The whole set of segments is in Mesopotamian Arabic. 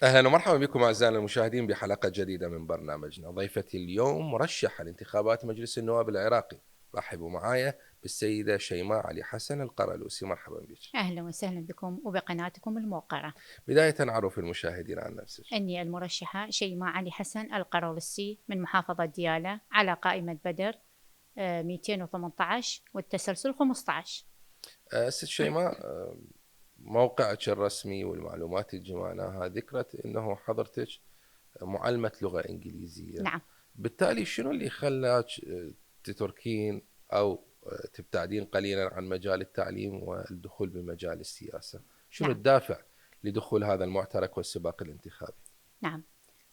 أهلا ومرحبا بكم أعزائنا المشاهدين بحلقة جديدة من برنامجنا. ضيفتي اليوم مرشحة لانتخابات مجلس النواب العراقي. رحبوا معايا بالسيدة شيماء علي حسن القرلوسي. مرحبا بك. أهلا وسهلا بكم وبقناتكم الموقرة. بداية عرف المشاهدين عن نفسك. أني المرشحة شيماء علي حسن القرولسي من محافظة ديالى على قائمة بدر 218 والتسلسل 15. ست شيماء، موقعك الرسمي والمعلومات اللي جمعناها ذكرت أنه حضرتك معلمة لغة إنجليزية. نعم. بالتالي شنو اللي خلاك تتركين أو تبتعدين قليلا عن مجال التعليم والدخول بمجال السياسة؟ شنو نعم. الدافع لدخول هذا المعترك والسباق الانتخابي؟ نعم.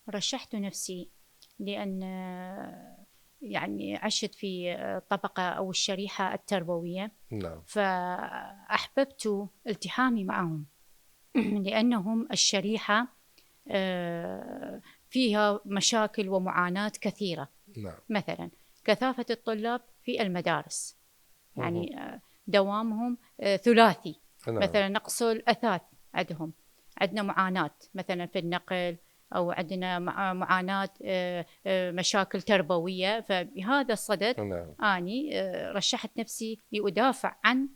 رشحت نفسي لأن يعني عشت في طبقة أو الشريحة التربوية، نعم. فأحببت التحامي معهم لأنهم الشريحة فيها مشاكل ومعاناة كثيرة. نعم. مثلا كثافة الطلاب في المدارس، مه. يعني دوامهم ثلاثي. نعم. مثلا نقص الأثاث عندنا معاناة مثلا في النقل، أو عندنا معاناة مشاكل تربوية. فبهذا الصدد نعم. أني رشحت نفسي لأدافع عن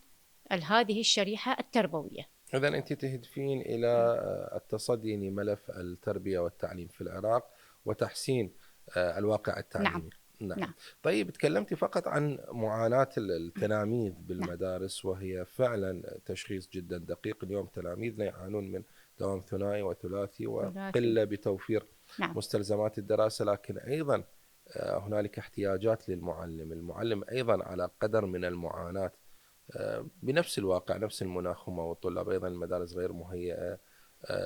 هذه الشريحة التربوية. إذا أنت تهدفين إلى التصدي لملف التربية والتعليم في العراق وتحسين الواقع نعم. التعليمي. نعم. نعم. طيب، تكلمتي فقط عن معاناة التلاميذ نعم. بالمدارس، وهي فعلا تشخيص جدا دقيق. اليوم تلاميذنا يعانون من دوام ثنائي وثلاثي ثلاثي. وقلة بتوفير نعم. مستلزمات الدراسة، لكن أيضا هنالك احتياجات للمعلم. المعلم أيضا على قدر من المعاناة بنفس الواقع، نفس المناخ هم، والطلاب أيضا المدارس غير مهيئة،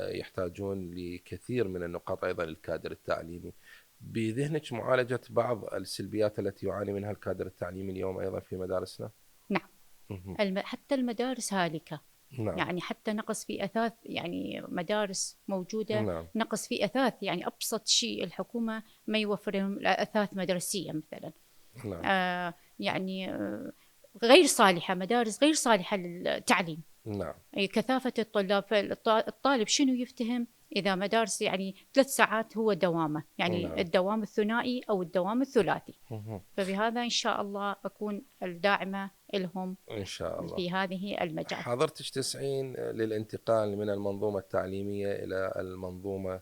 يحتاجون لكثير من النقاط. أيضا الكادر التعليمي، بذهنك معالجة بعض السلبيات التي يعاني منها الكادر التعليمي اليوم أيضا في مدارسنا؟ نعم. مهم. حتى المدارس هالكة، نعم. يعني حتى نقص في أثاث، يعني مدارس موجودة نعم. نقص في أثاث. يعني أبسط شيء الحكومة ما يوفر لهم أثاث مدرسية مثلا. نعم. يعني غير صالحة، مدارس غير صالحة للتعليم. نعم. أي كثافة الطلاب، فالطالب شنو يفتهم إذا مدارس يعني 3 ساعات هو دوامه، يعني نعم. الدوام الثنائي أو الدوام الثلاثي. مهم. فبهذا إن شاء الله أكون الداعمة لهم إن شاء الله. في هذه المجال. حضرتك تسعين للانتقال من المنظومة التعليمية إلى المنظومة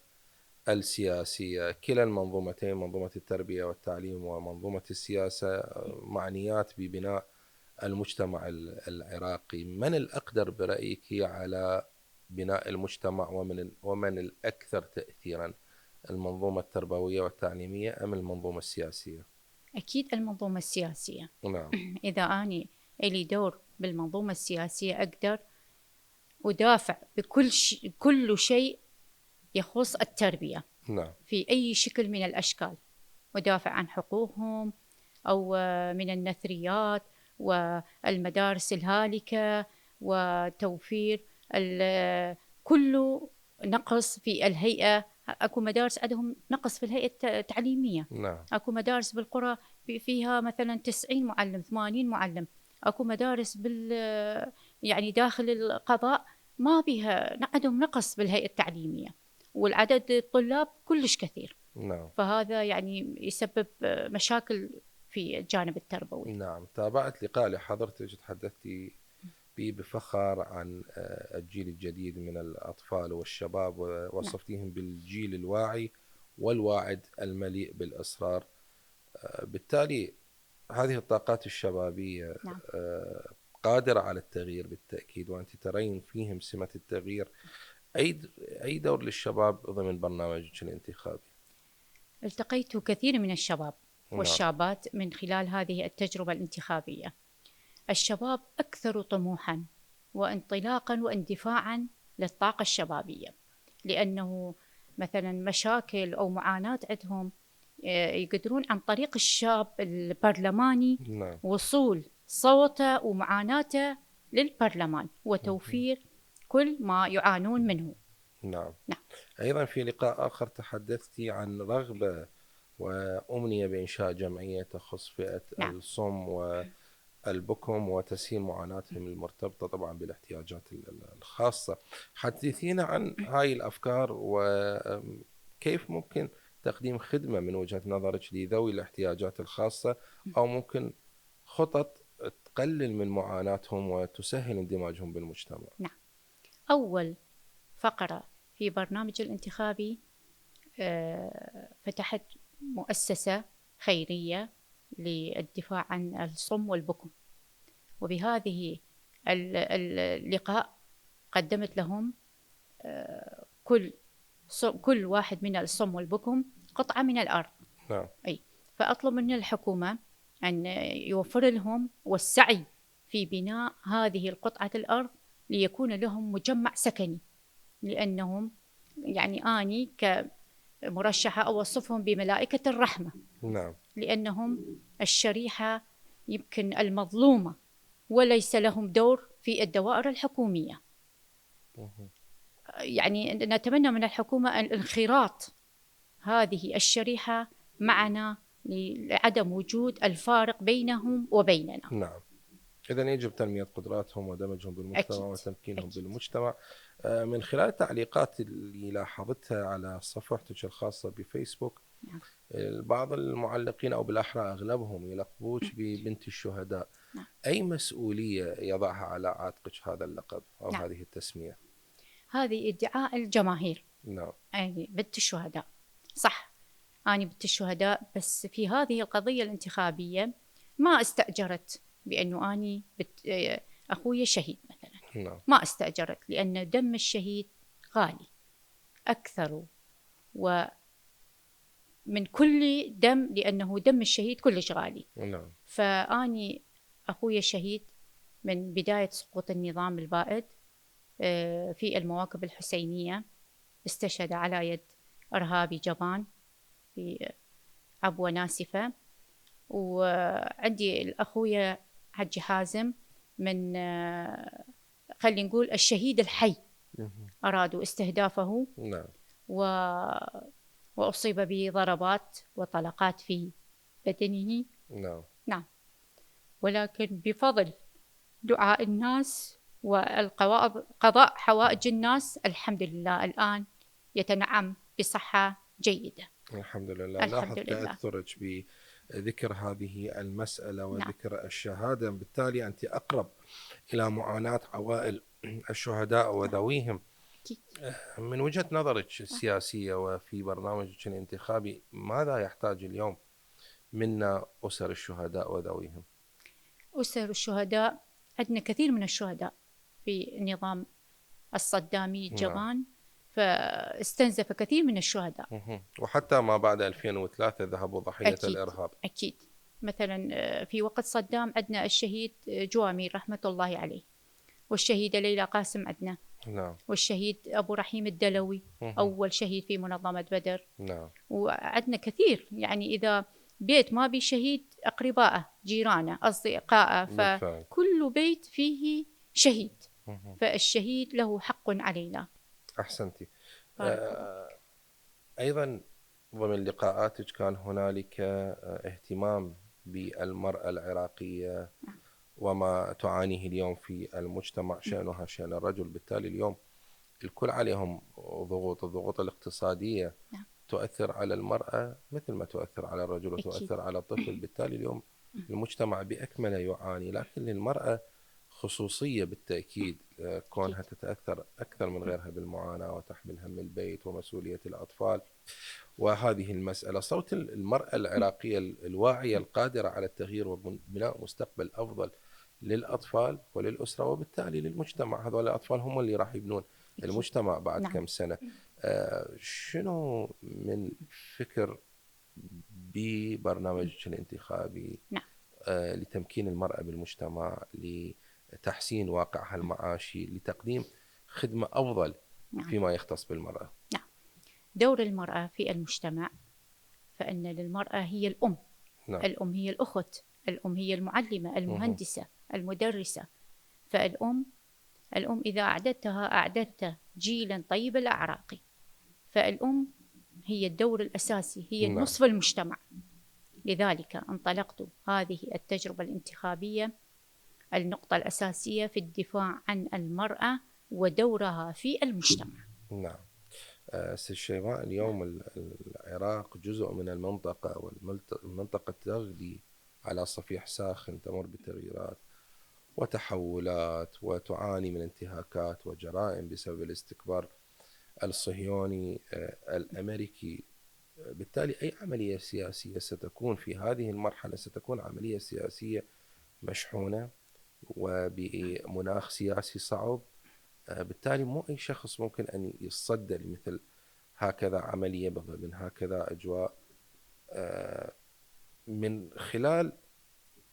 السياسية. كلا المنظومتين، منظومة التربية والتعليم ومنظومة السياسة، معنيات ببناء المجتمع العراقي. من الأقدر برأيك على بناء المجتمع، ومن الأكثر تأثيرا، المنظومة التربوية والتعليمية أم المنظومة السياسية؟ أكيد المنظومة السياسية. نعم. إذا أنا إلي دور بالمنظومة السياسية أقدر أدافع كل شيء يخص التربية نعم. في أي شكل من الأشكال. أدافع عن حقوقهم، أو من النثريات والمدارس الهالكة، وتوفير كل نقص في الهيئة. أكو مدارس عندهم نقص في الهيئة التعليمية. نعم. أكو مدارس بالقرى فيها مثلا 90 معلم 80 معلم. أكو مدارس يعني داخل القضاء ما بها، عندهم نقص بالهيئة التعليمية، والعدد الطلاب كلش كثير. نعم. فهذا يعني يسبب مشاكل في الجانب التربوي. نعم. تابعت لقاء لحضرتك تحدثتي به بفخر عن الجيل الجديد من الأطفال والشباب، نعم. ووصفتيهم بالجيل الواعي والواعد المليء بالإصرار. بالتالي هذه الطاقات الشبابية نعم. قادرة على التغيير بالتأكيد، وأنت ترين فيهم سمة التغيير. أي دور للشباب ضمن برنامجك الانتخابي؟ التقيت كثير من الشباب نعم. والشابات من خلال هذه التجربة الانتخابية. الشباب أكثر طموحا وانطلاقا واندفاعا للطاقة الشبابية، لأنه مثلا مشاكل أو معاناة عندهم يقدرون عن طريق الشاب البرلماني نعم. وصول صوته ومعاناته للبرلمان وتوفير كل ما يعانون منه. نعم. نعم. أيضا في لقاء آخر تحدثتي عن رغبة وأمنية بإنشاء جمعية تخص فئة نعم. الصم البكم وتسهيل معاناتهم المرتبطة طبعا بالاحتياجات الخاصة. حدثينا عن هاي الأفكار وكيف ممكن تقديم خدمة من وجهة نظرك لذوي الاحتياجات الخاصة، أو ممكن خطط تقلل من معاناتهم وتسهل اندماجهم بالمجتمع. نعم. أول فقرة في برنامج الانتخابي فتحت مؤسسة خيرية للدفاع عن الصم والبكم، وبهذه اللقاء قدمت لهم كل واحد من الصم والبكم قطعة من الأرض. نعم. فأطلب من الحكومة أن يوفر لهم والسعي في بناء هذه القطعة الأرض ليكون لهم مجمع سكني، لأنهم يعني أني كمرشحة أوصفهم بملائكة الرحمة. نعم. لأنهم الشريحة يمكن المظلومة وليس لهم دور في الدوائر الحكومية. يعني نتمنى من الحكومة الانخراط هذه الشريحة معنا لعدم وجود الفارق بينهم وبيننا. نعم. إذن يجب تنمية قدراتهم ودمجهم بالمجتمع أكيد. وتمكينهم أكيد. بالمجتمع. من خلال التعليقات اللي لاحظتها على صفحتك الخاصة بفيسبوك، نعم. بعض المعلقين أو بالأحرى أغلبهم يلقبوك ببنت الشهداء. نعم. أي مسؤولية يضعها على عاتقك هذا اللقب أو نعم. هذه التسمية؟ هذه ادعاء الجماهير. نعم. يعني بنت الشهداء، صح، أنا بنت الشهداء، بس في هذه القضية الانتخابية ما استأجرت بأنه أني أخوي شهيد مثلا. نعم. ما استأجرت، لأن دم الشهيد غالي أكثر ومن كل دم، لأنه دم الشهيد كلش غالي. نعم. فأني أخوي شهيد من بداية سقوط النظام البائد في المواكب الحسينية، استشهد على يد إرهابي جبان في عبوة ناسفة. وعندي الأخويا حجي حازم من خلينا نقول الشهيد الحي، أرادوا استهدافه. نعم. وأصيب بضربات وطلقات في بدنه. نعم. نعم. ولكن بفضل دعاء الناس والقضاء حوائج الناس، الحمد لله الآن يتنعم بصحة جيدة. الحمد لله. لاحظ تأثرك بذكر هذه المسألة وذكر نعم. الشهادة، بالتالي أنت أقرب إلى معاناة عوائل الشهداء وذويهم. من وجهة نظرك السياسية وفي برنامجك الانتخابي، ماذا يحتاج اليوم منا أسر الشهداء وذويهم؟ أسر الشهداء، عندنا كثير من الشهداء في النظام الصدامي الجبان. فاستنزف كثير من الشهداء، وحتى ما بعد 2003 ذهبوا ضحية أكيد. الإرهاب. أكيد. مثلا في وقت صدام عندنا الشهيد جوامي رحمة الله عليه، والشهيدة ليلى قاسم عندنا. نعم. والشهيد أبو رحيم الدلوي أول شهيد في منظمة بدر. نعم. وعندنا كثير، يعني إذا بيت ما بي شهيد أقربائه، جيرانه، أصدقائه، فكل بيت فيه شهيد. فالشهيد له حق علينا. أحسنتي. أيضا ضمن لقاءاتك كان هنالك اهتمام بالمرأة العراقية وما تعانيه اليوم في المجتمع، شأنها شأن الرجل. بالتالي اليوم الكل عليهم الضغوط الاقتصادية تؤثر على المرأة مثل ما تؤثر على الرجل وتؤثر على الطفل. بالتالي اليوم المجتمع بأكمله يعاني، لكن للمرأة خصوصية بالتأكيد، كونها تتأثر أكثر من غيرها بالمعاناة وتحمل هم البيت ومسؤولية الأطفال. وهذه المسألة صوت المرأة العراقية الواعية القادرة على التغيير وبناء مستقبل أفضل للأطفال وللأسرة وبالتالي للمجتمع. هذول الأطفال هم اللي راح يبنون المجتمع بعد نعم. كم سنة. شنو من فكر ببرنامجك الانتخابي نعم. لتمكين المرأة بالمجتمع، لتحسين واقعها المعاشي، لتقديم خدمة أفضل نعم. فيما يختص بالمرأة؟ نعم. دور المرأة في المجتمع، فإن للمرأة هي الأم. نعم. الأم هي الأخت، الأم هي المعلمة، المهندسة، المدرسة. فالأم إذا أعددتها أعددت جيلا طيب الأعراق. فالأم هي الدور الأساسي، هي نصف المجتمع. لذلك انطلقت هذه التجربة الانتخابية النقطة الأساسية في الدفاع عن المرأة ودورها في المجتمع. نعم. سيد شيماء، اليوم العراق جزء من المنطقة، والمنطقة تغلي على صفيح ساخن، تمر بتغييرات وتحولات وتعاني من انتهاكات وجرائم بسبب الاستكبار الصهيوني الأمريكي. بالتالي أي عملية سياسية ستكون في هذه المرحلة ستكون عملية سياسية مشحونة وبمناخ سياسي صعب. بالتالي مو أي شخص ممكن أن يتصدى لمثل هكذا عملية من هكذا أجواء. من خلال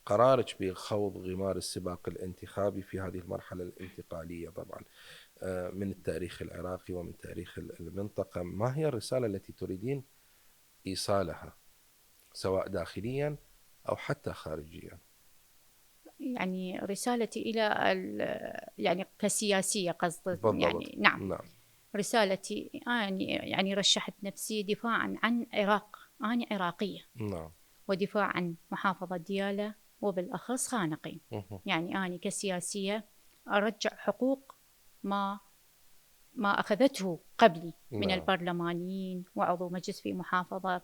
قرارك بخوض غمار السباق الانتخابي في هذه المرحلة الانتقالية طبعا من التاريخ العراقي ومن تاريخ المنطقة، ما هي الرسالة التي تريدين إيصالها سواء داخليا أو حتى خارجيا؟ يعني رسالتي إلى يعني كسياسية قصدك؟ يعني نعم. رسالتي يعني رشحت نفسي دفاعا عن العراق، أنا عراقية. نعم. ودفاع عن محافظة ديالى وبالأخص خانقين. يعني أنا كسياسية أرجع حقوق ما أخذته قبلي من البرلمانيين وعضو مجلس في محافظة.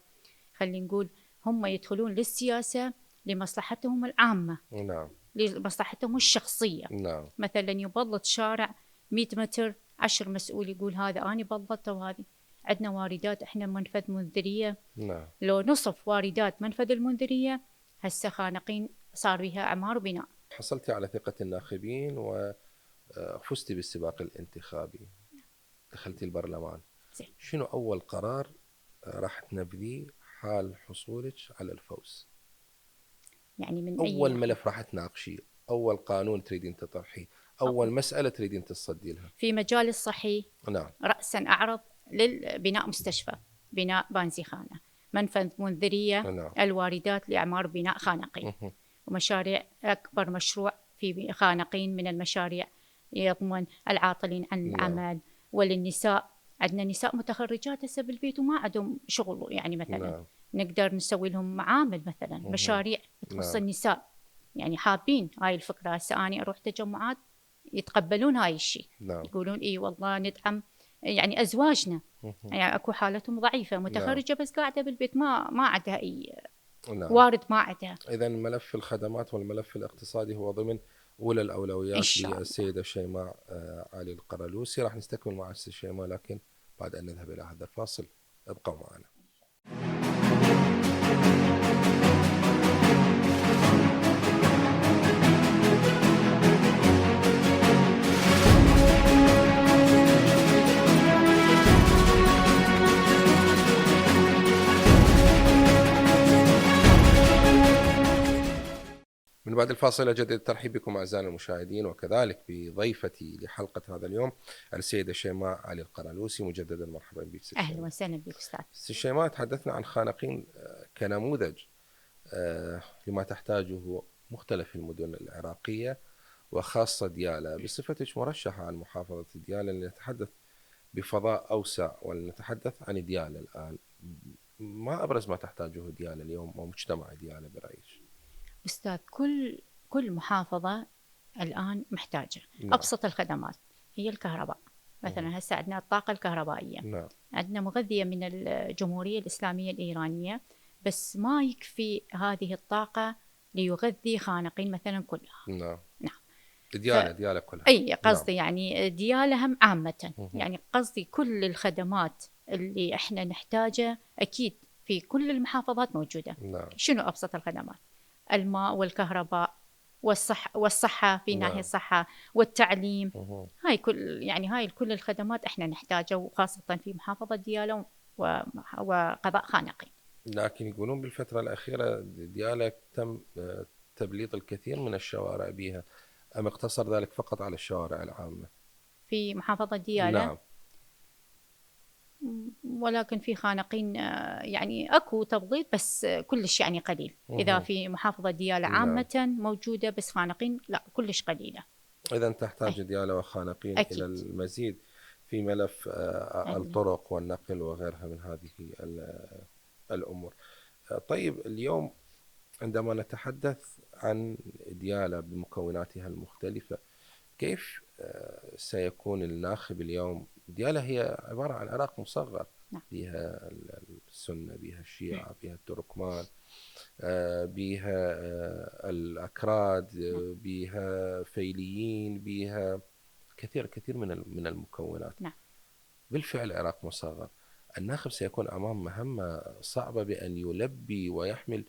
خلينا نقول هم يدخلون للسياسة لمصلحتهم العامة، لمصلحتهم الشخصية. مثلا يبلط شارع 100 متر 10 مسؤول يقول هذا أنا بلطته، وهذه عندنا واردات احنا منفذ منذرية. لو نصف واردات منفذ المنذرية هسه خانقين صار بها اعمار بناء. حصلتي على ثقة الناخبين وفزتي بالسباق الانتخابي، دخلتي البرلمان. شنو أول قرار راح تنفذيه حال حصولك على الفوز؟ يعني من أول ملف راح تناقشيه، أول قانون تريدين تطرحيه، أول مسألة تريدين تصدي لها في مجال الصحي؟ نعم. رأسا أعرض للبناء مستشفى، بناء بانزيخانة، منفذ منذرية. نعم. الواردات لإعمار بناء خانقين. ومشاريع، أكبر مشروع في خانقين من المشاريع يضمن العاطلين عن العمل وللنساء. عندنا نساء متخرجات هسه بالبيت وما عندهم شغل، يعني مثلا نقدر نسوي لهم معامل مثلا، مشاريع تخص النساء. يعني حابين هاي الفكرة. هسه أنا أروح تجمعات يتقبلون هاي الشيء. يقولون إيه والله ندعم يعني أزواجنا، يعني أكو حالتهم ضعيفة متخرجة بس قاعدة بالبيت ما عندها أي وارد، ما عندها. إذن ملف الخدمات والملف الاقتصادي هو ضمن أولى الأولويات للسيدة شيماء علي القرالوسي. راح نستكمل مع السيدة شيماء لكن بعد أن نذهب إلى هذا الفاصل. ابقوا معنا. من بعد الفاصل أجدد الترحيب بكم أعزائنا المشاهدين، وكذلك بضيفتي لحلقة هذا اليوم السيدة شيماء علي القرالوسي. مجددا مرحبا بك. أهلا وسهلا بك أستاذ. شيماء، تحدثنا عن خانقين كنموذج لما تحتاجه مختلف المدن العراقية وخاصة ديالى. بصفتك مرشحة عن محافظة ديالى لنتحدث بفضاء أوسع ولنتحدث عن ديالى الآن، ما أبرز ما تحتاجه ديالى اليوم ومجتمع ديالى برأيك؟ أستاذ، كل محافظة الآن محتاجة أبسط الخدمات هي الكهرباء. مثلا هسه عندنا الطاقة الكهربائية. عندنا مغذية من الجمهورية الإسلامية الإيرانية، بس ما يكفي هذه الطاقة ليغذي خانقين مثلا كلها. نعم. ديالى كلها. أي قصدي يعني ديالى هم عامة. يعني قصدي كل الخدمات اللي احنا نحتاجها أكيد في كل المحافظات موجودة. شنو أبسط الخدمات؟ الماء والكهرباء والصحة في ناحية الصحة والتعليم. هاي كل الخدمات احنا نحتاجها، وخاصة في محافظة ديالى وقضاء خانقين. لكن يقولون بالفترة الأخيرة ديالى تم تبليط الكثير من الشوارع بها، أم اقتصر ذلك فقط على الشوارع العامة في محافظة ديالى؟ نعم. ولكن في خانقين يعني اكو تبليط بس كلش يعني قليل. اذا في محافظة ديالى عامة موجودة، بس خانقين لا كلش قليلة. اذا تحتاج ديالى وخانقين أكيد. الى المزيد في ملف الطرق والنقل وغيرها من هذه الامور. طيب اليوم عندما نتحدث عن ديالى بمكوناتها المختلفة، كيف سيكون الناخب اليوم؟ ديالى هي عبارة عن عراق مصغر، نعم. بها السنة، بها الشيعة، بها التركمان، بها الأكراد، بها فيليين، بها كثير من المكونات. نعم. بالفعل عراق مصغر. الناخب سيكون أمام مهمة صعبة بأن يلبي ويحمل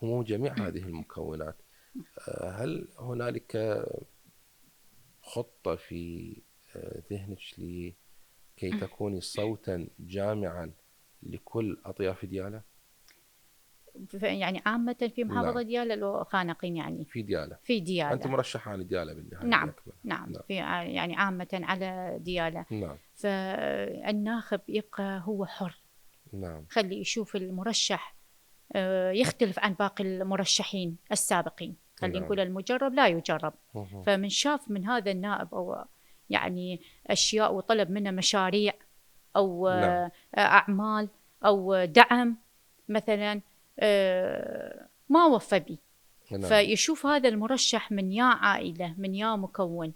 هموم جميع هذه المكونات. هل هنالك خطة في ذهنك لكي تكوني صوتا جامعا لكل أطياف ديالى؟ يعني عامة في محافظة نعم، ديالى لو خانقين يعني في ديالى. في أنت ديالى. مرشحة عن ديالى بالنهاية نعم. بأكمل. نعم. نعم. في يعني عامة على ديالى. نعم. فالناخب يبقى هو حر، نعم. خلي يشوف المرشح يختلف عن باقي المرشحين السابقين، خلينا نعم. نقول المجرب لا يجرب. مه. فمن شاف من هذا النائب أو يعني أشياء وطلب منه مشاريع أو نعم. أعمال أو دعم مثلا ما وفى به، نعم. فيشوف هذا المرشح من يا عائلة، من يا مكون،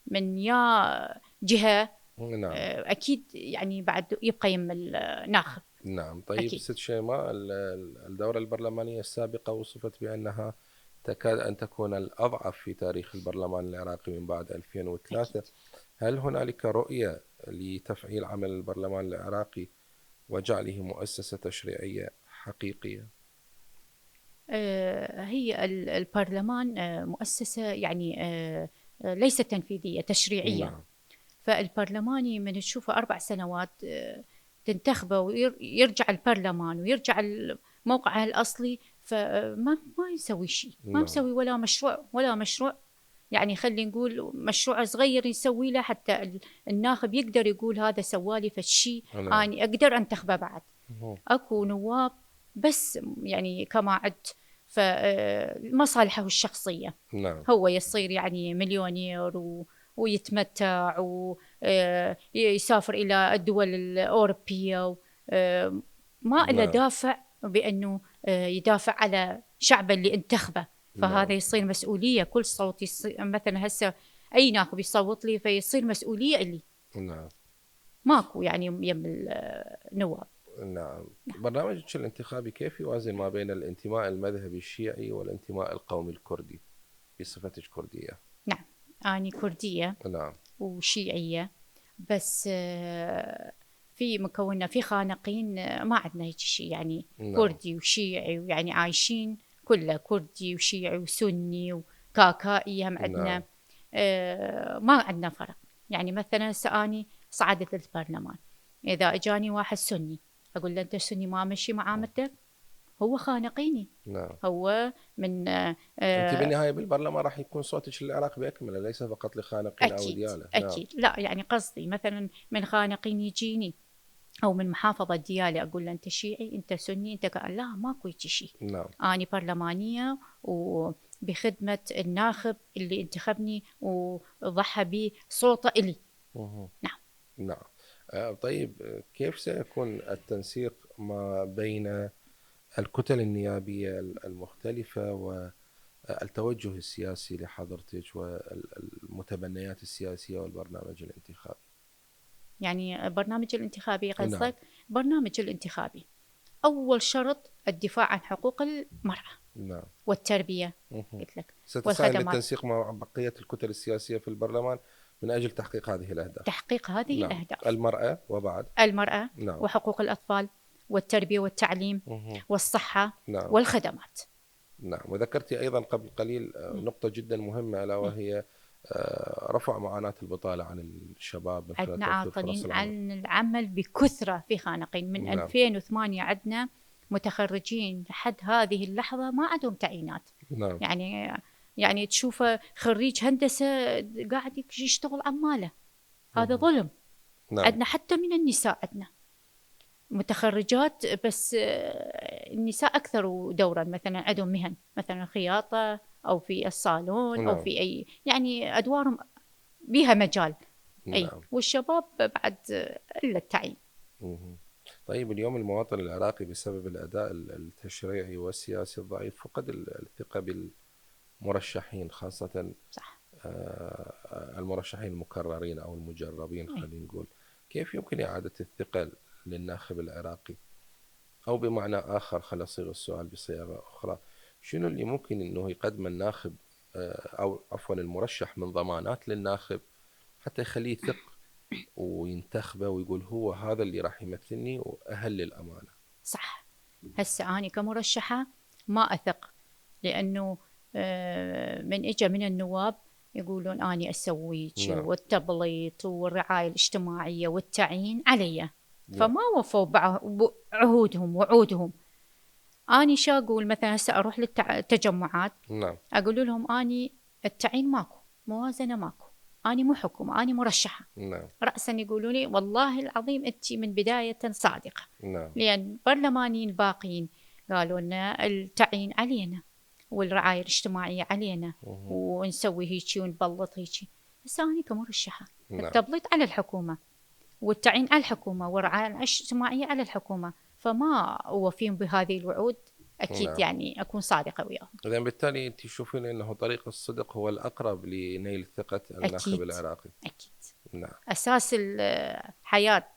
من يا جهة، نعم. أكيد يعني بعد يبقى يم الناخب. نعم. طيب أكيد. ست شيماء، الدورة البرلمانية السابقة وصفت بأنها تكاد أن تكون الأضعف في تاريخ البرلمان العراقي من بعد 2003. أكيد. هل هنالك رؤية لتفعيل عمل البرلمان العراقي وجعله مؤسسة تشريعية حقيقية؟ هي البرلمان مؤسسة يعني ليست تنفيذية، تشريعية. نعم. فالبرلماني من تشوفه 4 سنوات تنتخبه ويرجع البرلمان ويرجع موقعه الأصلي، فما يسوي شيء، ما نعم. مسوي ولا مشروع. يعني خلي نقول مشروع صغير يسوي له حتى الناخب يقدر يقول هذا سوالي فالشيء نعم. أنا أقدر أنتخبه بعد. مه. أكو نواب بس يعني كما عدت فمصالحه الشخصية، نعم. هو يصير يعني مليونير ويتمتع ويسافر إلى الدول الأوروبية، ما إلا نعم. دافع بأنه يدافع على شعبه اللي انتخبه. فهذا نعم. يصير مسؤولية، كل صوت مثلا هسه أي ناخب يصوت لي فيصير مسؤولية إلي، نعم. ماكو يعني يم النواب. نعم. برنامجك الانتخابي كيف يوازن ما بين الانتماء المذهبي الشيعي والانتماء القومي الكردي بصفتك كردية؟ نعم، أنا كردية نعم. وشيعية، بس في مكونة في خانقين ما عندنا هيك شيء يعني. نعم. كردي وشيعي ويعني عايشين كله كردي وشيعي وسني وكاكائي هم عندنا. نعم. ما عندنا فرق. يعني مثلا سأني صعدت البرلمان، إذا إجاني واحد سني أقول له أنت سني ما مشي معاملتك، هو خانقيني. نعم. هو من أنت بالنهاية بالبرلمان راح يكون صوتك للعراق بأكمله، ليس فقط لخانقين أو أكيد. ديالى. نعم. أكيد. لا يعني قصدي مثلا من خانقين يجيني أو من محافظة ديالي أقول له أنت شيعي أنت سني أنت قال لا ماكو هيك شيء. نعم. أنا برلمانية وبخدمة الناخب اللي انتخبني وضحى بي صوته إلي. مه. نعم. نعم. طيب كيف سيكون التنسيق ما بين الكتل النيابية المختلفة والتوجه السياسي لحضرتك والمتبنيات السياسية والبرنامج الانتخابي؟ يعني برنامج الانتخابي نعم. قصدك؟ برنامج الانتخابي أول شرط الدفاع عن حقوق المرأة. نعم. والتربية مه. قلت لك ستسعى والخدمات، للتنسيق مع بقية الكتل السياسية في البرلمان من أجل تحقيق هذه الأهداف. تحقيق هذه نعم. الأهداف. المرأة وبعد المرأة نعم. وحقوق الأطفال والتربية والتعليم مه. والصحة نعم. والخدمات. نعم. وذكرت أيضا قبل قليل نقطة جدا مهمة، ألا وهي رفع معاناة البطالة عن الشباب من خلال عندنا توفير فرص عاطلين العمل. عن العمل بكثرة في خانقين من نعم. 2008 عندنا متخرجين لحد هذه اللحظة ما عندهم تعيينات. نعم. يعني تشوفه خريج هندسة قاعد يشتغل عمالة، هذا ظلم. نعم. عندنا حتى من النساء عندنا متخرجات، بس النساء أكثر دورا، مثلا عندهم مهن مثلا خياطة أو في الصالون أو نعم. في أي يعني أدوارهم بها مجال. أي نعم. والشباب بعد إلا التعيين. مه. طيب اليوم المواطن العراقي بسبب الأداء التشريعي والسياسي الضعيف فقد الثقة بالمرشحين، خاصة صح. المرشحين المكررين أو المجربين أي. خلينا نقول. كيف يمكن إعادة الثقة للناخب العراقي؟ أو بمعنى آخر، خل أصيغ السؤال بصياغة أخرى، شنو اللي ممكن أنه يقدم الناخب أو عفوا المرشح من ضمانات للناخب حتى يخليه يثق وينتخبه ويقول هو هذا اللي راح يمثلني وأهل للأمانة؟ صح. هسه أنا كمرشحة ما أثق، لأنه من إجا من النواب يقولون أني أسويك نعم. والتبليط والرعاية الاجتماعية والتعيين علي، نعم. فما وفوا بعهودهم وعودهم. أني شا أقول مثلا هسه أروح للتجمعات نعم. أقول لهم أني التعيين ماكو، موازنة ماكو، أني مو حكومة، أني مرشحة. نعم. رأسا يقولوا لي والله العظيم أنت من بداية صادقة، نعم. لأن برلمانيين باقيين قالوا لنا التعيين علينا والرعاية الاجتماعية علينا ونسوي هيجي ونبلط هيجي. بس أنا كمرشحة نعم. التبليط على الحكومة والتعيين على الحكومة والرعاية الاجتماعية على الحكومة، فما أوفيهم بهذه الوعود أكيد. نعم. يعني أكون صادقة وياهم. إذن بالتالي أنت تشوفين أنه طريق الصدق هو الأقرب لنيل ثقة الناخب أكيد. العراقي؟ أكيد. نعم. أساس الحياة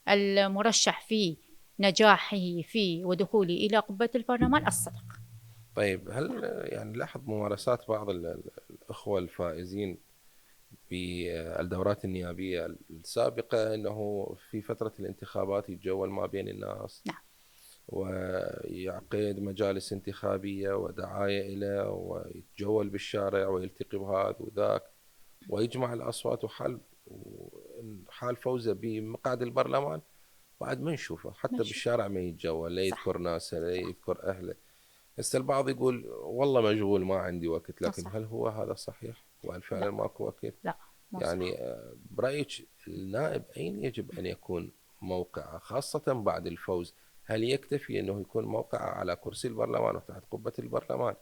المرشح في نجاحه في ودخوله إلى قبة البرلمان الصدق. طيب هل يعني لاحظ ممارسات بعض الأخوة الفائزين بالدورات النيابية السابقة أنه في فترة الانتخابات يتجول ما بين الناس؟ نعم. ويعقد مجالس انتخابية ودعاية إليه ويتجول بالشارع ويلتقي بهذا وذاك ويجمع الأصوات، حال فوزه بمقعد البرلمان بعد ما نشوفه حتى بالشارع ما يتجول، لا يذكر ناسه لا يذكر أهله. هسه البعض يقول والله مشغول ما عندي وقت، لكن هل هو هذا صحيح؟ وهل فعلا ماكو وقت؟ لا، يعني برأيك النائب أين يجب أن يكون موقعه خاصة بعد الفوز؟ هل يكتفي أنه يكون موقعه على كرسي البرلمان وتحت قبة البرلمان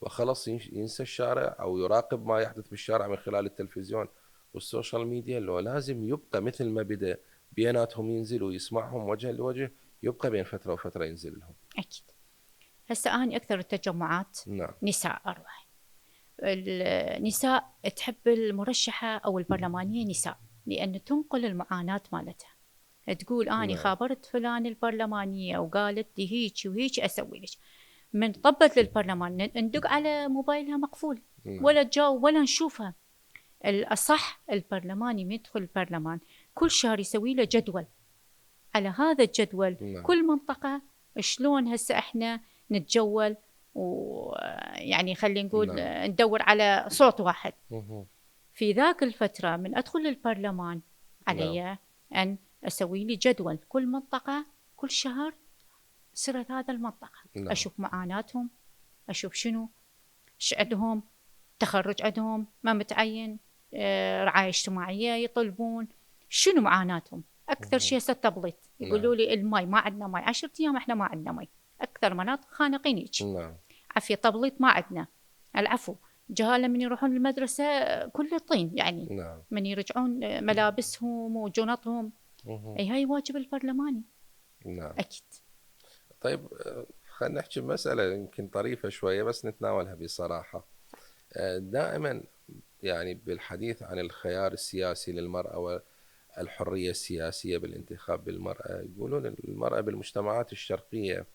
وخلص ينسى الشارع أو يراقب ما يحدث بالشارع من خلال التلفزيون والسوشيال ميديا، لو لازم يبقى مثل ما بدأ بيناتهم ينزل ويسمعهم وجها لوجه، يبقى بين فترة وفترة ينزل لهم؟ أكيد. هسه أنا أكثر التجمعات نعم. نساء أروح. النساء تحب المرشحة أو البرلمانية نساء، لأن تنقل المعاناة مالتها، تقول أنا خابرت فلان البرلمانية وقالت لي هيك وهيك أسوي لك. من طبت للبرلمان ندق على موبايلها مقفول، ولا تجاوب ولا نشوفها. الأصح البرلماني من يدخل البرلمان كل شهر يسوي له جدول، على هذا الجدول كل منطقة شلون هسه احنا نتجول، ويعني خلينا نقول ندور على صوت واحد. في ذاك الفترة من أدخل البرلمان علي أن أسوي لي جدول كل منطقة كل شهر سيرة هذا المنطقة. أشوف معاناتهم، أشوف شنو عندهم تخرج، عندهم ما متعين، رعاية اجتماعية يطلبون، شنو معاناتهم. أكثر شيء التبليط، يقولوا لي الماء ما عندنا ماء 10 أيام إحنا ما عندنا ماء، أكثر مناطق خانقين هيك. عفية تبليط ما عندنا، العفو جهالة من يروحون المدرسة كل طين يعني. من يرجعون ملابسهم وجنطهم. أي هاي واجب البرلماني. أكيد. طيب خلينا نحكي مسألة يمكن طريفة شوية بس نتناولها بصراحة. دائما يعني بالحديث عن الخيار السياسي للمرأة والحرية السياسية بالانتخاب بالمرأة، يقولون المرأة بالمجتمعات الشرقية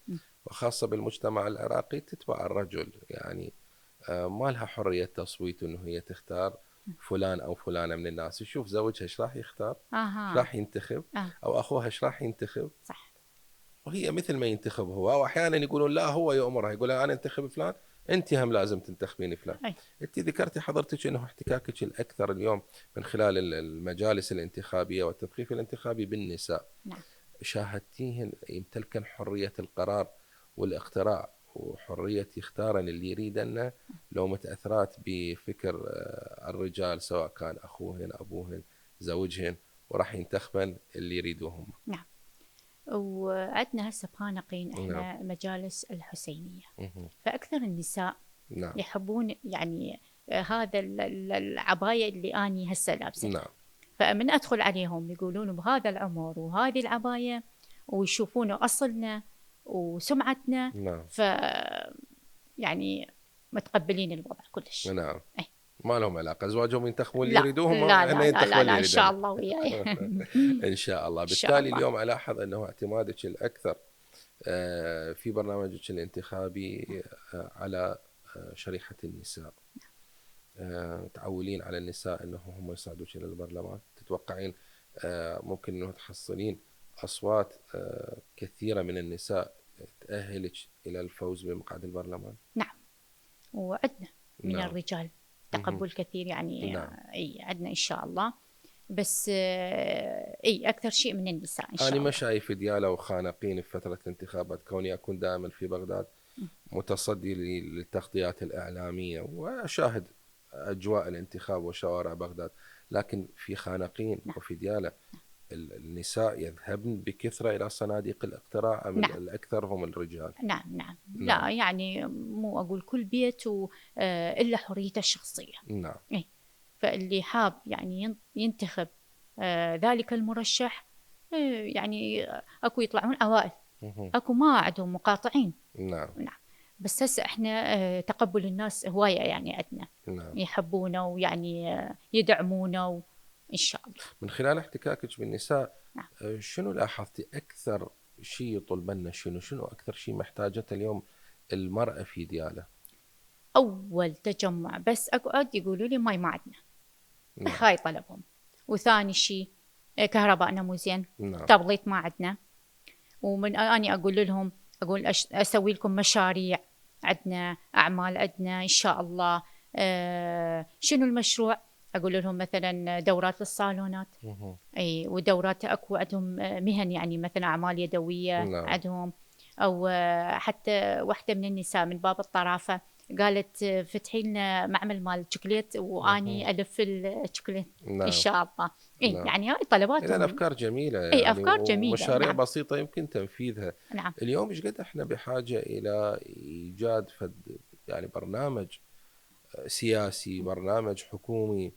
وخاصة بالمجتمع العراقي تتبع الرجل، يعني ما لها حرية تصويت انه هي تختار فلان او فلانة من الناس، يشوف زوجها ايش راح يختار، ايش راح ينتخب، او اخوها ايش راح ينتخب. صح. وهي مثل ما ينتخب هو، او احيانا يقولون لا هو يأمرها، يقول انا انتخب فلان، انت هم لازم تنتخبين فلان. انت ذكرتي حضرتك انه احتكاكك الاكثر اليوم من خلال المجالس الانتخابيه والتثقيف الانتخابي بالنساء. نعم. شاهدتيهن يمتلكن حريه القرار والاقتراع وحريه يختارن اللي يريدن، لو متاثرات بفكر الرجال سواء كان اخوهن ابوهن زوجهن وراح ينتخبن اللي يريدوهم؟ نعم. وعندنا هسه بانقين احنا مجالس الحسينيه، فاكثر النساء يحبون يعني هذا العبايه اللي اني هسه لابسه. فمن ادخل عليهم يقولون بهذا العمر وهذه العبايه ويشوفون أصلنا وسمعتنا. نعم. يعني متقبلين الوضع كلش. نعم. أي. ما لهم علاقة، أزواجهم ينتخبون اللي لا يريدوهم، لا احنا لا لا ينتخبون لا, اللي لا إن شاء يريدونه. الله وياي. إن شاء الله. إن شاء بالتالي الله. اليوم ألاحظ أنه اعتمادك الأكثر في برنامجك الانتخابي على شريحة النساء. تعولين على النساء أنهم هم يصعدوك إلى البرلمان. تتوقعين ممكن أنه تحصلين أصوات كثيرة من النساء تأهلك إلى الفوز بمقعد البرلمان؟ نعم، وعدنا من نعم. الرجال تقبل كثير يعني. نعم. اي عندنا ان شاء الله، بس اي اكثر شيء من النساء ان شاء أنا الله. ما شايف ديالة وخانقين في فترة الانتخابات، كوني أكون دائما في بغداد متصدي للتغطيات الإعلامية وأشاهد أجواء الانتخاب وشوارع بغداد، لكن في خانقين وفي ديالة النساء يذهبن بكثرة إلى صناديق الاقتراع أم نعم. الأكثر هم الرجال؟ نعم. نعم. لا يعني مو أقول كل بيت إلا حريته الشخصية. نعم. إيه. فاللي حاب يعني ينتخب ذلك المرشح، يعني أكو يطلعون أوائل، أكو ما عندهم مقاطعين. نعم. بس هسه احنا تقبل الناس هواية يعني عندنا. نعم. يحبونه ويعني يدعمونه إن شاء الله. من خلال احتكاكك بالنساء، نعم. شنو لاحظتي أكثر شيء يطلبنا؟ شنو أكثر شيء محتاجته اليوم المرأة في ديالة؟ أول تجمع بس أقعد يقولوا لي ماي ما عندنا. نعم. هاي طلبهم. وثاني شيء كهربائنا مو زين. نعم. تبليط ما عندنا. ومن أني أقول لهم أقول أسوي لكم مشاريع، عندنا أعمال، عندنا إن شاء الله. شنو المشروع؟ أقول لهم مثلا دورات للصالونات. أي ودورات أكو عندهم مهن يعني مثلا أعمال يدوية. نعم. عندهم. أو حتى واحدة من النساء من باب الطرافة قالت فتحي لنا معمل مال شوكليت واني الف الشوكليت. نعم. ان شاء الله. اي نعم. يعني هاي طلباتهم. إذن أفكار جميلة يعني. اي افكار جميله. مشاريع نعم. بسيطة يمكن تنفيذها. نعم. اليوم ايش قد احنا بحاجة إلى إيجاد يعني برنامج سياسي، برنامج حكومي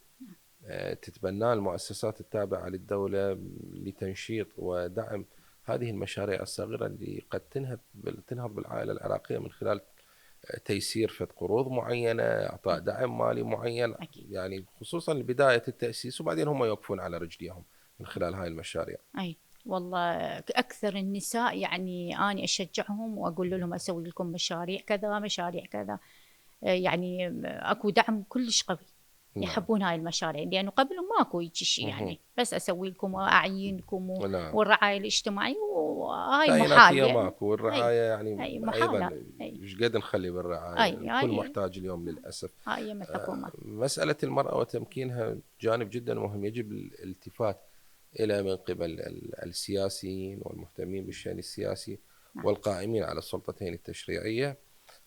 تتبناه المؤسسات التابعة للدولة لتنشيط ودعم هذه المشاريع الصغيرة اللي قد تنهض بالعائلة العراقية من خلال تيسير فد قروض معينة، إعطاء دعم مالي معين. أكيد. يعني خصوصا لبداية التأسيس، وبعدين هم يوقفون على رجليهم من خلال هاي المشاريع. أي والله أكثر النساء يعني أنا أشجعهم وأقول لهم أسوي لكم مشاريع كذا مشاريع كذا. يعني أكو دعم كلش قوي. نعم. يحبون هاي المشاريع لأنه قبل ماكو يجي شيء يعني، بس أسوي لكم وأعينكم نعم. والرعاية الاجتماعية وهاي تعييناتية محال ماكو، والرعاية يعني أيضا أي. ايش قد نخلي بالرعاية؟ الكل يعني محتاج اليوم للأسف. هاي من الحكومة. مسألة المرأة وتمكينها جانب جدا مهم، يجب الالتفات إلى من قبل السياسيين والمهتمين بالشأن السياسي والقائمين على السلطتين التشريعية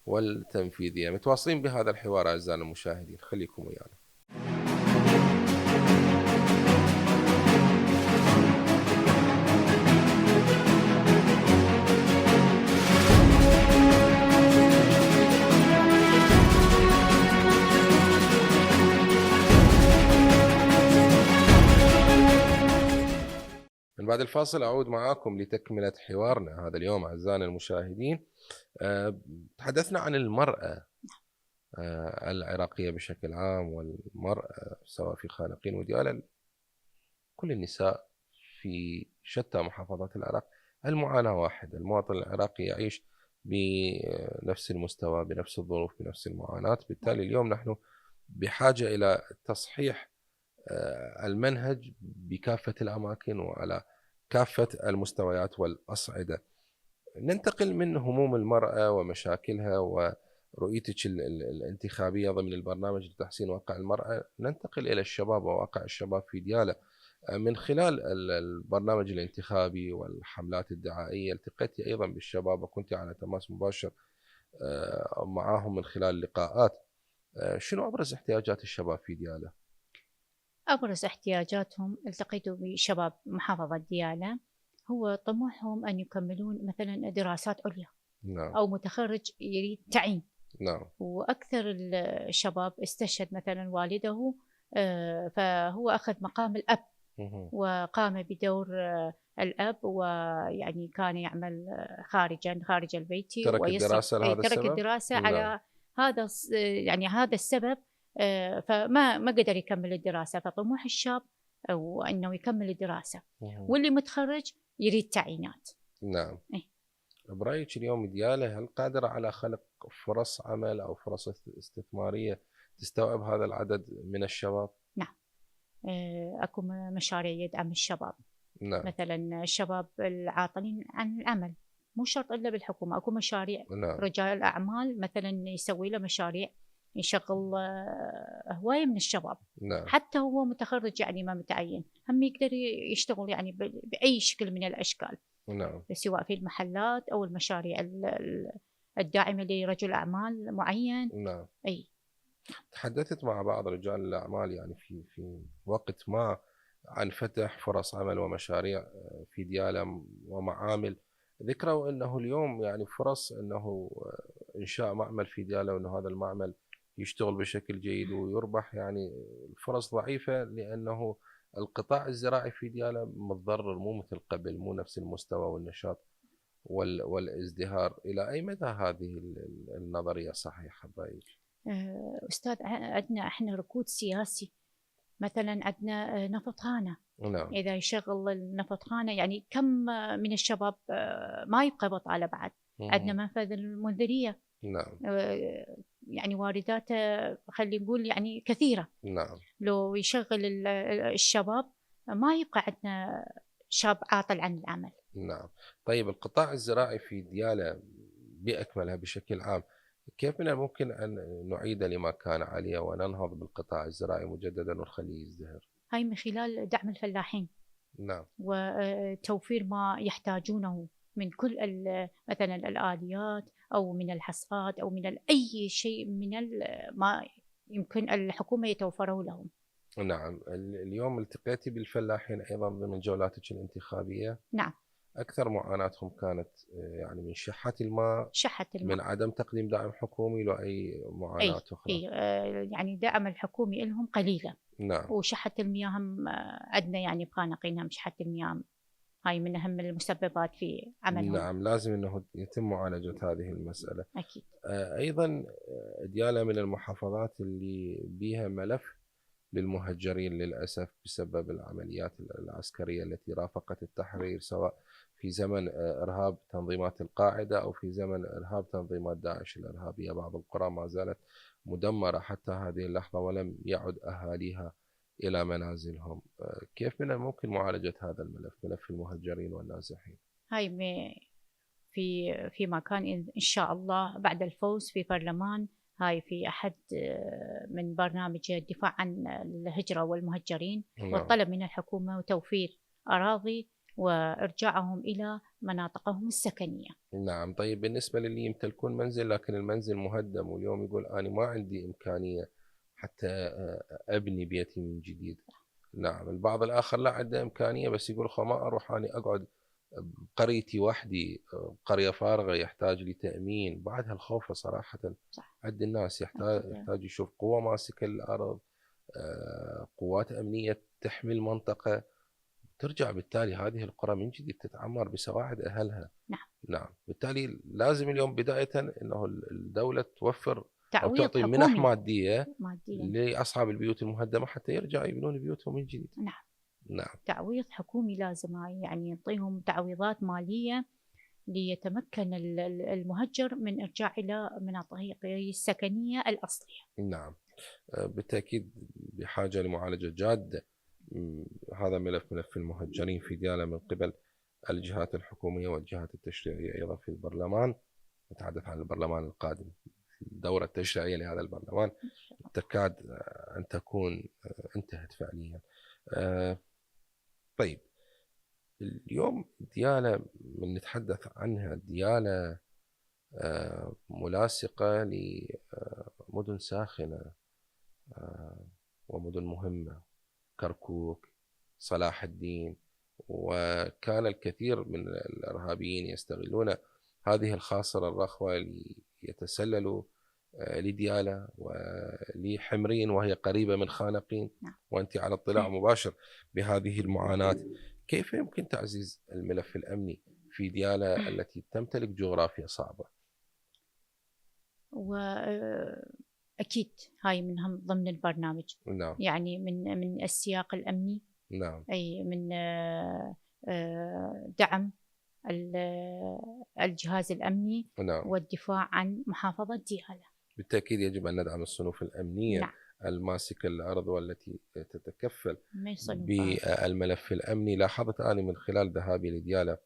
والتنفيذية. متواصلين بهذا الحوار أعزائنا المشاهدين، خليكم ويانا. من بعد الفاصل أعود معاكم لتكملة حوارنا هذا اليوم أعزائنا المشاهدين. تحدثنا عن المرأة العراقية بشكل عام، والمرأة سواء في خانقين وديالة، كل النساء في شتى محافظات العراق. المعاناة واحدة، المواطن العراقي يعيش بنفس المستوى، بنفس الظروف، بنفس المعاناة. بالتالي اليوم نحن بحاجة إلى تصحيح المنهج بكافة الأماكن وعلى كافة المستويات والأصعدة. ننتقل من هموم المرأة ومشاكلها ورؤيتك الانتخابية ضمن البرنامج لتحسين واقع المرأة، ننتقل إلى الشباب وواقع الشباب في ديالة. من خلال البرنامج الانتخابي والحملات الدعائية التقيت أيضا بالشباب وكنت على تماس مباشر معهم من خلال لقاءات. شنو أبرز احتياجات الشباب في ديالة؟ أبرز احتياجاتهم، التقيت بشباب محافظة ديالى، هو طموحهم أن يكملون مثلا دراسات عليا. نعم. أو متخرج يريد تعيين. نعم. وأكثر الشباب استشهد مثلا والده، فهو أخذ مقام الأب وقام بدور الأب، ويعني كان يعمل خارج البيت ترك الدراسة لهذا ترك السبب؟ الدراسة نعم. على يعني هذا السبب. فما قدر يكمل الدراسة. فطموح الشاب أو أنه يكمل الدراسة، واللي متخرج يريد تعيينات. نعم. إيه؟ برأيك اليوم ديالة هل قادرة على خلق فرص عمل أو فرص استثمارية تستوعب هذا العدد من الشباب؟ نعم. أكو مشاريع يدعم الشباب. نعم. مثلا الشباب العاطلين عن العمل، مو شرط إلا بالحكومة، أكو مشاريع. نعم. رجال الأعمال مثلا يسوي له مشاريع، يشغل هواية من الشباب. نعم. حتى هو متخرج يعني ما متعين، هم يقدر يشتغل يعني بأي شكل من الأشكال. نعم. سواء في المحلات أو المشاريع الداعمة لرجل أعمال معين. نعم. أي. تحدثت مع بعض رجال الأعمال يعني في وقت ما عن فتح فرص عمل ومشاريع في ديالى ومعامل، ذكروا أنه اليوم يعني فرص أنه إنشاء معمل في ديالى، وأنه هذا المعمل يشتغل بشكل جيد ويربح، يعني الفرص ضعيفة لأنه القطاع الزراعي في ديالى متضرر، مو مثل قبل، مو نفس المستوى والنشاط والازدهار. إلى أي مدى هذه النظرية صحيحة برأيك؟ أستاذ، عندنا إحنا ركود سياسي. مثلا عندنا نفط خانة. نعم. إذا يشغل النفط خانة يعني كم من الشباب ما يبقى بطالة بعد. عندنا منفذ المنذرية. نعم. يعني وارداته خلينا نقول يعني كثيرة. نعم. لو يشغل الشباب ما يبقى عندنا شاب عاطل عن العمل. نعم. طيب القطاع الزراعي في ديالى بأكملها بشكل عام، كيف من الممكن أن نعيد لما كان عليه وننهض بالقطاع الزراعي مجددا ونخليه يزدهر؟ هاي من خلال دعم الفلاحين. نعم. وتوفير ما يحتاجونه من كل مثلا الآليات أو من الحصاد أو من أي شيء من ما يمكن الحكومة يتوفره لهم. نعم. اليوم التقيتي بالفلاحين أيضا ضمن جولاتك الانتخابية؟ نعم. أكثر معاناتهم كانت يعني من شحة الماء، شحة الماء، من عدم تقديم دعم حكومي، وأي معاناة أخرى؟ يعني دعم الحكومي لهم قليلة. نعم. وشحة المياه هم عندنا يعني بقانقينهم شحة المياه. هاي من أهم المسببات في عملهم. نعم، لازم أنه يتم معالجة هذه المسألة. أكيد. أيضا ديالى من المحافظات اللي بيها ملف للمهجرين للأسف بسبب العمليات العسكرية التي رافقت التحرير، سواء في زمن إرهاب تنظيمات القاعدة أو في زمن إرهاب تنظيمات داعش الإرهابية. بعض القرى ما زالت مدمرة حتى هذه اللحظة ولم يعد أهاليها إلى منازلهم. كيف من الممكن معالجة هذا الملف، ملف المهجرين والنازحين؟ هاي في مكان إن شاء الله بعد الفوز في برلمان. هاي في أحد من برنامج الدفاع عن الهجرة والمهجرين. نعم. والطلب من الحكومة وتوفير أراضي وإرجاعهم إلى مناطقهم السكنية. نعم. طيب بالنسبة للي يمتلكون منزل لكن المنزل مهدم، واليوم يقول أنا ما عندي إمكانية حتى أبني بيتي من جديد. نعم. البعض الآخر لا عنده إمكانية بس يقول خو ما أروح أنا أقعد بقريتي وحدي، قرية فارغة، يحتاج لي تأمين. بعد هالخوف صراحة صح. عند الناس يحتاج يشوف قوة ماسكة الأرض، قوات أمنية تحمي المنطقة، ترجع بالتالي هذه القرى من جديد تتعمر بسواعد أهلها. نعم. نعم. بالتالي لازم اليوم بداية أنه الدولة توفر أو تعويض تعطي منح حكومي مادية ماديا. لأصحاب البيوت المهدمة حتى يرجعوا يبنون بيوتهم من جديد. نعم. نعم. تعويض حكومي لازم، يعني يعطيهم تعويضات مالية ليتمكن المهجر من إرجاع إلى مناطقه السكنية الأصلية. نعم. بالتأكيد بحاجة لمعالجة جادة. هذا ملف المهجرين في ديالى من قبل الجهات الحكومية والجهات التشريعية أيضا في البرلمان. نتحدث عن البرلمان القادم. الدورة التشريعية لهذا البرلمان تكاد أن تكون انتهت فعليا. طيب اليوم ديالى من نتحدث عنها، ديالى ملاصقة لمدن ساخنة ومدن مهمة، كركوك، صلاح الدين، وكان الكثير من الإرهابيين يستغلون هذه الخاصرة الرخوة ليتسللوا لديالى ولحمرين وهي قريبة من خانقين، نعم. وأنت على اطلاع مباشر بهذه المعاناة. كيف يمكن تعزيز الملف الأمني في ديالى التي تمتلك جغرافيا صعبة؟ وأكيد هاي من ضمن البرنامج. نعم. يعني من السياق الأمني. نعم. أي من دعم الجهاز الأمني. نعم. والدفاع عن محافظة ديالى. بالتأكيد يجب أن ندعم الصنوف الأمنية. نعم. الماسكة الأرض والتي تتكفل ما يصنف بالملف الأمني. لاحظت أنا من خلال ذهابي لديالى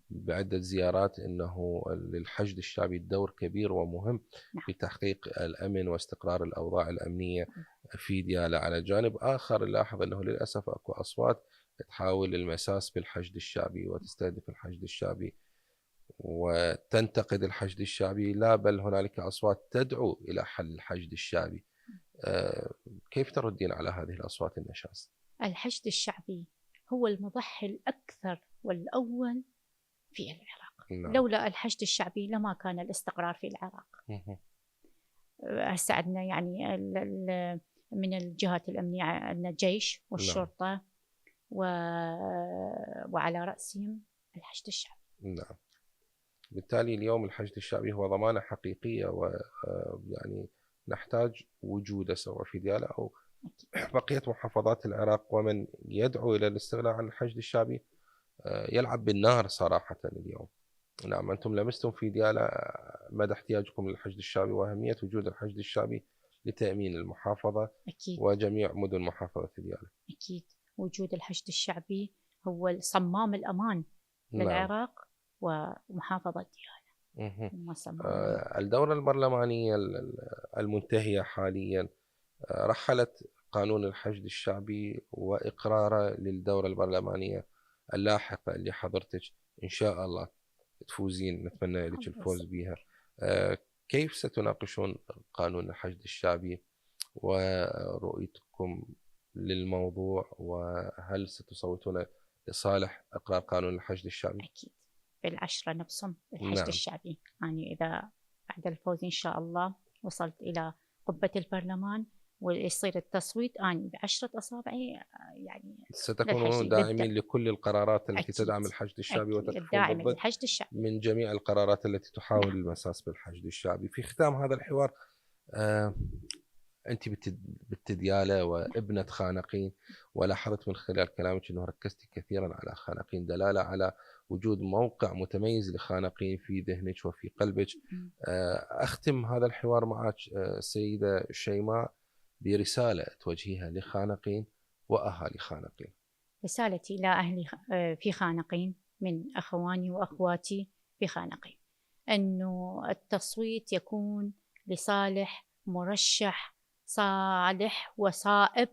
بعدة زيارات أنه للحشد الشعبي دور كبير ومهم نعم. في تحقيق الأمن واستقرار الأوضاع الأمنية في ديالى. على جانب آخر نلاحظ أنه للأسف أكو أصوات تحاول المساس بالحشد الشعبي وتستهدف الحشد الشعبي وتنتقد الحشد الشعبي، لا بل هنالك أصوات تدعو إلى حل الحشد الشعبي. كيف تردين على هذه الأصوات النشاز؟ الحشد الشعبي هو المضحي الأكثر والأول في العراق. نعم. لولا الحشد الشعبي لما كان الاستقرار في العراق. هسه عندنا يعني من الجهات الأمنية عندنا الجيش والشرطة. نعم. وعلى رأسهم الحشد الشعبي. نعم. بالتالي اليوم الحشد الشعبي هو ضمانة حقيقية، ويعني نحتاج وجوده سواء في ديالى أو بقية محافظات العراق. ومن يدعو إلى الاستغناء عن الحشد الشعبي يلعب بالنار صراحة اليوم. نعم. أنتم لمستم في ديالى مدى احتياجكم للحشد الشعبي وأهمية وجود الحشد الشعبي لتأمين المحافظة. أكيد. وجميع مدن محافظة ديالى. أكيد وجود الحشد الشعبي هو صمام الأمان. نعم. للعراق ومحافظة ديالى. الدورة البرلمانية المنتهية حاليا رحلت قانون الحشد الشعبي وإقراره للدورة البرلمانية اللاحقة اللي حضرتك إن شاء الله تفوزين، نتمنى لك الفوز بها. كيف ستناقشون قانون الحشد الشعبي ورؤيتكم للموضوع، وهل ستصوتون لصالح إقرار قانون الحشد الشعبي؟ أكيد بالعشرة نفسهم الحشد. نعم. الشعبي يعني إذا بعد الفوز إن شاء الله وصلت إلى قبة البرلمان ويصير التصويت أنا ب10 أصابعي يعني ستكونون داعمين لكل القرارات التي أكيد. تدعم الحشد الشعبي وتدفعون ضد الحشد الشعبي من جميع القرارات التي تحاول نعم. المساس بالحشد الشعبي. في ختام هذا الحوار أنت بنت ديالى وابنة خانقين، ولاحظت من خلال كلامك أنه ركزتي كثيرا على خانقين، دلالة على وجود موقع متميز لخانقين في ذهنك وفي قلبك. أختم هذا الحوار معك سيدة شيماء برسالة توجهيها لخانقين وأهالي خانقين. رسالتي إلى أهلي في خانقين من أخواني وأخواتي في خانقين أنه التصويت يكون لصالح مرشح صالح وصائب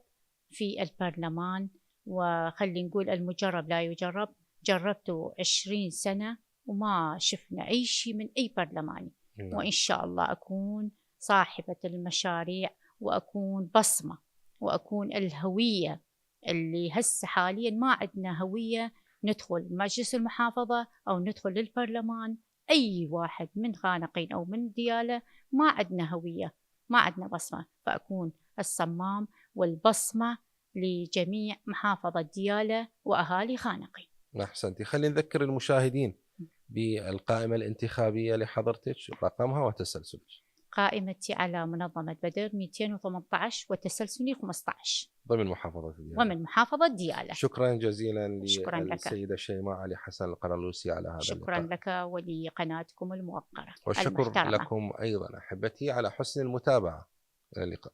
في البرلمان. وخلي نقول المجرب لا يجرب. جربته 20 سنة وما شفنا أي شيء من أي برلماني. نعم. وإن شاء الله أكون صاحبة المشاريع وأكون بصمة وأكون الهوية اللي هسه حاليا ما عندنا هوية. ندخل مجلس المحافظة أو ندخل للبرلمان أي واحد من خانقين أو من ديالى ما عندنا هوية، ما عندنا بصمة. فأكون الصمام والبصمة لجميع محافظة ديالى وأهالي خانقين. أحسنتي. خلينا نذكر المشاهدين بالقائمة الانتخابية لحضرتك، رقمها وتسلسلك. قائمتي على منظمة بدر 218 وتسلسلي 15 ضمن محافظة ديالى. ومن محافظة ديالى. شكرا جزيلا للسيدة شيماء علي حسن القرلوسي على هذا شكرا اللقاء. لك ولقناتكم الموقرة. والشكر لكم أيضا أحبتي على حسن المتابعة. إلى اللقاء.